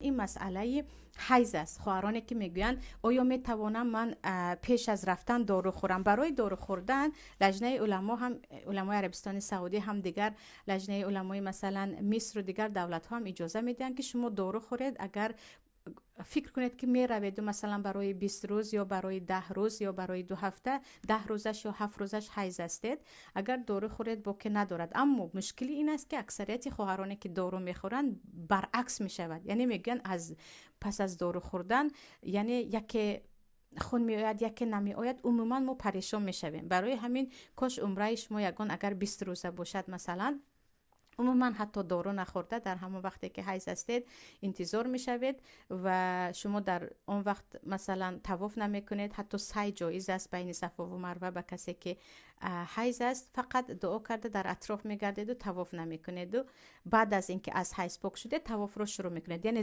Ин масъалаи ҳайз аст. Хоҳароне, ки мегӯянд: «Оё метавонам ман пеш аз рафтан дору хӯрам?» Барои дору хӯрдан лаҷнаи уламо ҳам, уламои Арабистони Саудӣ ҳам, дигар лаҷнаи уламои, масалан, Мисру дигар давлатҳо ҳам иҷоза медиҳанд, ки шумо дору хӯред. Агар фикр кунед, ки мераведу, масалан, барои 20 рӯз ё барои 10 рӯз ё барои 2 ҳафта, 10 рӯзаш ё 7 рӯзаш ҳайз ҳастед, агар дору хӯред, боке надорад. Аммо мушкили ин аст, ки аксарияти хоҳароне, ки дору мехӯранд, баръакс мешавад, яъне мегӯянд, аз пас аз дору хӯрдан, яъне яке хун меояд, яке намеояд, умуман мо парешон мешавем. Барои ҳамин кош умраи шумо ягон агар 20 рӯза бошад, масалан, умуман ҳатто дору нахӯрда, дар ҳамон вақте ки ҳайз ҳастед, интизор мешавед ва шумо дар он вақт, масалан, тавоф намекунед. Ҳатто сай ҷоиз аст байни Сафову Марва ба касе, ки ҳайз аст. Фақат дуо карда, дар атроф мегардеду тавоф намекунеду баъд аз ин ки аз ҳайз пок шудед, тавофро шурӯъ мекунед, яъне